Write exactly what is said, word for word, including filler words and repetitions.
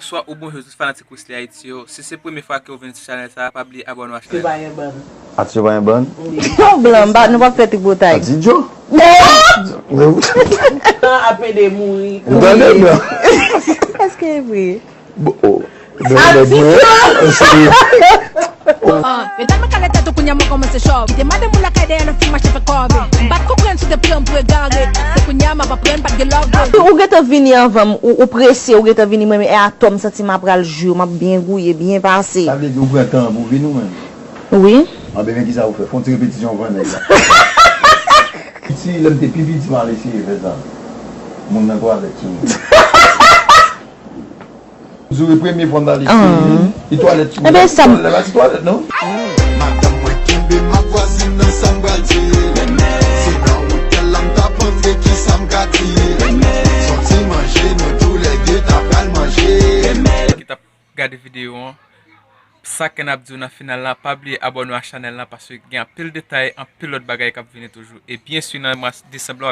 Bonswa ou bonjou tout fanatik Wesley Haïti yo. Si se premye fwa ke w vin sou chanèl sa, pa bliye abòne a Ti chanèl. Bayen Bann. Ati yo pa yon bann. Yon blan, m pa- nou p ap fè trik botay. Ati Djo. Nan ap ede mouri. Ou tande blan. Èske e vre? Bon, oh. Blan nèg mwen. Yo tèlman kale tèt ou kounye a mwen kòmanse chòv. Kite madanm ou lakay dèyè lòt fi mache fè kòve. M pa t konprann si w te pran m pou egare. Se kounye a m ap aprann pa t gen love. Ou gentan vini anvan m, ou, ou prese, ou gentan vini mwen, men e atò m santi m ap pral jwi w, m ap byen gouye, byen pase. Sa vle di ou pran tan an pou vin ou menm? Wi. Anben men kisa ou fè? Fè yon ti repetisyon anvan nèg la. Piti, lè m te pi piti m al eseye fè sa. Moun nan twalèt sou mwen. Joure premye fwa m t al eseye. Li twalèt sou mwen. Enben, sa m- Lè la ti twalèt non? Madanm mwen kenbe m ak vwazin nan, sa m pral di. Se nan otèl la m t ap antre, kisa m ka di? Sòti manje, nou toulède ta pral manje. Ki t ap gade videyo an. Sa ke n ap di w nan final la, pa bliye abòne a chanèl la paske gen anpil detay, anpil lòt bagay k ap vini toujou. E byen si nan mwa desanm la,